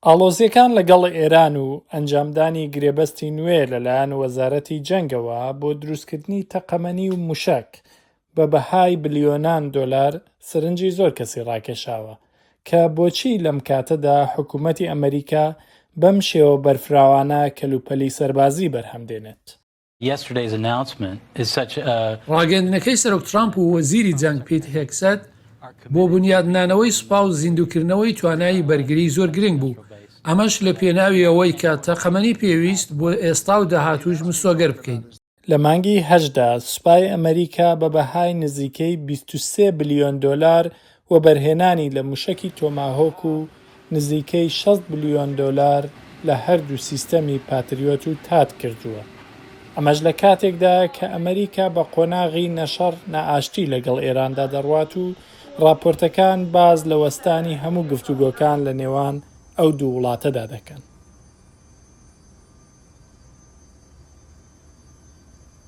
ئاڵۆزییەکان لەگەڵ ئێران و ئەنجامدانی گرێبەستی نوێ لەلایەن وەزارەتی جەنگەوە بۆ دروستکردنی تەقەمەنی و موشەک بە بەهای بلیۆنان دۆلار سەرنجی زۆر کەسی ڕاکێشاوە کە بۆچی لەم کاتەدا حکوومەتی ئەمەریکا بەم شێوە بەرفراوانە کەلوپەلی سەربازی بەرهەم دێنێت. ڕاگەیەندنەکەی سەرۆک ترامپ و وەزیری جەنگ پیت هێگسەت بۆ بونیادنانەوەی سوپا و زیندووکردنەوەی توانای بەرگری زۆر گرنگ بوو، ئەمەش لە پێناوی ئەوەی کە تەقەمەنی پێویست بۆ ئێستا و داهاتووش مسۆگەر بکەین. لە مانگی هەشتدا سوپای ئەمەریکا بە بەهای نزیکەی 23 بلیۆن دۆلار وەبەرهێنانی لە موشەکی تۆماهۆک و نزیکەی 60 بلیۆن دۆلار لە هەردوو سیستەمی پاتریۆت و تاد کردووە. ئەمەش لە کاتێکدایە کە ئەمەریکا بە قۆناغی نە شەڕ نە ئاشتی لەگەڵ ئێراندا دەڕوات و ڕاپۆرتەکان باس لە وەستانی هەموو گفتوگۆکان لە نێوان ئەو دوو وڵاتەدا دەکەن.